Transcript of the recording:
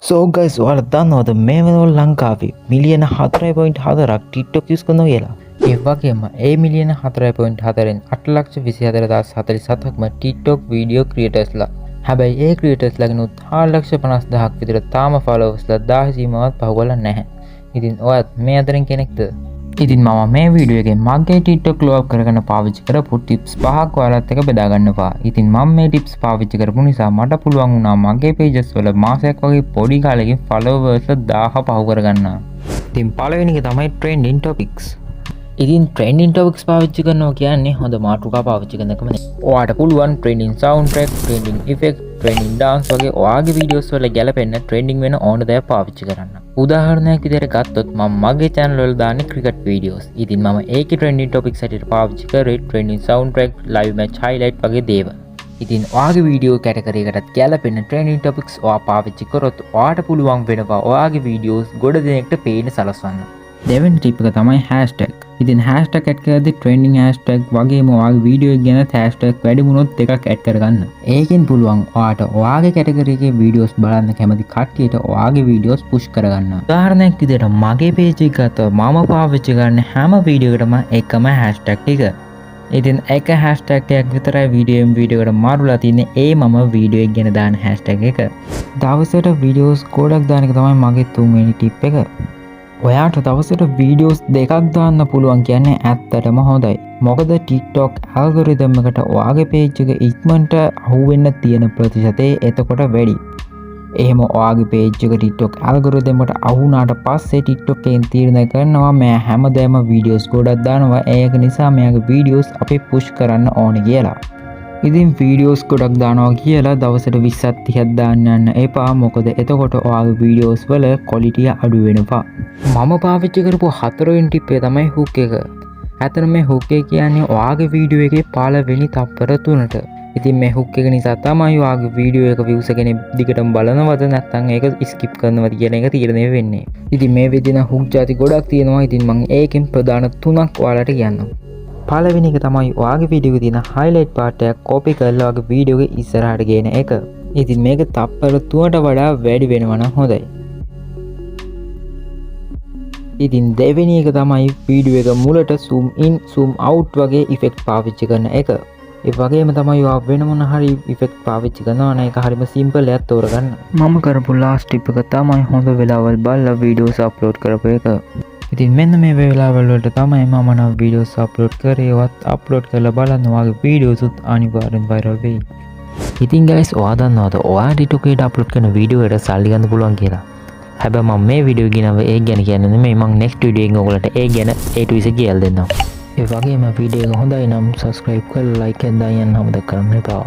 සෝ guys, ඔයාලා දන්නවද මේ වෙනකොට ලංකාවේ මිලියන 4.4ක් TikTok use කරනවා කියලා? ඒ වගේම ඒ මිලියන 4.4න් 8,24,047ක්ම TikTok video ක්‍රියේටර්ස්ලා. හැබැයි ඒ ක්‍රියේටර්ස්ලාගෙනුත් 4,50,000ක් විතර තාම ෆලෝවර්ස්ලා 1000 සීමාවත් පහු කරලා නැහැ. ඉතින් ඔයත් මේ අතරින් කෙනෙක්ද? ඉතින් මම මේ වීඩියෝ එකෙන් මගේ TikTok glow up කරගන්න පාවිච්චි කරපු ටිප්ස් පහක් ඔයාලත් එක්ක බෙදා ගන්නවා. ඉතින් මම මේ ටිප්ස් පාවිච්චි කරපු නිසා මට පුළුවන් වුණා මගේ පේජස් වල මාසයක් වගේ පොඩි කාලෙකින් ෆලෝවර්ස් 1000 පහු කරගන්න. ඉතින් පළවෙනි එක තමයි ට්‍රෙන්ඩින් ටොපික්ස්. ඉතින් ට්‍රෙන්ඩින් ටොපික්ස් පාවිච්චි කරනවා කියන්නේ හොඳ මාතෘකා පාවිච්චි කරන එකම නෙවෙයි. ඔයාට පුළුවන් trending sound track, trending effect, trending dance වගේ ඔයාගේ වීඩියෝස් වල ගැලපෙන්න ට්‍රෙන්ඩින් වෙන ඕන දෙයක් පාවිච්චි කරන්න. උදාහරණයක් විදිහට ගත්තොත් මම මගේ channel වල දාන්නේ ක්‍රිකට් වීඩියෝස්. ඉතින් මම ඒකේ ට්‍රෙන්ඩින් ටොපික්ස් හැටියට පාවිච්චි කරේ trending sound track, live match highlight වගේ දේවල්. ඉතින් ඔයාගේ වීඩියෝ කැටගරි එකටත් ගැලපෙන ට්‍රෙන්ඩින් ටොපික්ස් ඔයා පාවිච්චි කරොත් ඔයාට පුළුවන් වෙනවා ඔයාගේ වීඩියෝස් ගොඩ දෙනෙක්ට පේන්න සලස්වන්න. දෙවෙනි ටිප් එක තමයි හැෂ්ටැග්. ඉතින් හැෂ්ටැග් ඇඩ් කරද්දි ට්‍රෙන්ඩින් හැෂ්ටැග් වගේම ඔයාගේ වීඩියෝ එක ගැන හැෂ්ටැග් වැඩි වුණොත් දෙකක් ඇඩ් කරගන්න. ඒකෙන් පුළුවන් ඔයාට ඔයාගේ කැටගරි එකේ වීඩියෝස් බලන්න කැමති කට්ටියට ඔයාගේ වීඩියෝස් පුෂ් කරගන්න. උදාහරණයක් විදිහට මගේ පේජ් එක ගත්තොත් මම පාවිච්චි කරන හැම වීඩියෝ එකටම එකම හැෂ්ටැග් ටික. ඉතින් එක හැෂ්ටැග් එකක් විතරයි වීඩියෝෙන් වීඩියෝ එකට මාරුලා තින්නේ. ඒ මම වීඩියෝ එක ගැන දාන හැෂ්ටැග් එක. දවසට වීඩියෝස් ගොඩක් දාන එක තමයි මගේ තුන්වෙනි ටිප් එක. ඔයාට දවසට වීඩියෝස් දෙකක් දාන්න පුළුවන් කියන්නේ ඇත්තටම හොඳයි. මොකද TikTok algorithm එකට ඔයාගේ පේජ් එක ඉක්මනට අහුවෙන්න තියෙන ප්‍රතිශතය එතකොට වැඩි. එහෙම ඔයාගේ පේජ් එක TikTok algorithm එකට අහු වුණාට පස්සේ TikTok එකෙන් තීරණය කරනවා මෙයා හැමදාම වීඩියෝස් ගොඩක් දානවා, ඒක නිසා මෙයාගේ වීඩියෝස් අපි පුෂ් කරන්න ඕනේ කියලා. ඉතින් වීඩියෝස් ගොඩක් දානවා කියලා දවසට 20ක් 30ක් දාන්න යන්න එපා. මොකද එතකොට ඔයාගේ වීඩියෝස් වල ක්වොලිටිය අඩු වෙනවා. මම පාවිච්චි කරපු හතරවෙනි ටිප් එක තමයි හුක් එක. ඇත්තටම මේ හුක් එක කියන්නේ ඔයාගේ වීඩියෝ එකේ පළවෙනි තප්පර තුනට. ඉතින් මේ හුක් එක නිසා තමයි ඔයාගේ වීඩියෝ එක විව්ස් කෙනෙක් දිගටම බලනවද නැත්නම් ඒක ස්කිප් කරනවද කියන එක තීරණය වෙන්නේ. ඉතින් මේ විදිහට හුක් ජාති ගොඩක් තියෙනවා. ඉතින් මම ඒකෙන් ප්‍රධාන තුනක් ඔයාලට කියන්නම්. පළවෙනි එක තමයි ඔයාගේ වීඩියෝ එකේ තියෙන හයිලයිට් පාර්ට් එකක් කොපි කරලා ඔයාගේ වීඩියෝ එක ඉස්සරහට ගේන එක. ඉතින් මේක තප්පර 3ට වඩා වැඩි වෙනවා නම් හොඳයි. ඉතින් දෙවෙනි එක තමයි වීඩියෝ එක මුලට zoom in, zoom out වගේ ඉෆෙක්ට් පාවිච්චි කරන එක. ඒ වගේම තමයි ඔයා වෙන මොන හරි ඉෆෙක්ට් පාවිච්චි කරනවා නම් ඒක හරිම සිම්පල් එකක් තෝරගන්න. මම කරපු ලාස්ට් ටිප් එක තමයි හොඳ වෙලාවල් බලලා වීඩියෝස් අප්ලෝඩ් කරපු එක. ඉතින් මෙන්න මේ වෙලාවල් වලට තමයි මම නම් වීඩියෝස් අප්ලෝඩ් කරේ. ඔයත් අප්ලෝඩ් කරලා බලන්න, ඔයාගේ වීඩියෝස් උත් අනිවාර්යෙන් වයිරල් වෙයි. ඉතින් ගයිස්, ඔයා දන්නවද ඔයා TikTok එකට අප්ලෝඩ් කරන වීඩියෝ එකට සල්ලි ගන්න පුළුවන් කියලා? හැබැයි මම මේ වීඩියෝ ගෙනාව ඒ ගැන කියන්න නෙමෙයි. මං නෙක්ස්ට් වීඩියෝ එකෙන් ඔයගොල්ලන්ට ඒ ගැන A to Z කියලා දෙන්නම්. ඒ වගේම වීඩියෝ එක හොඳයි නම් සබ්ස්ක්‍රයිබ් කරලා ලයික් එකක් දාන්න යන්න අමතක කරන්න එපා.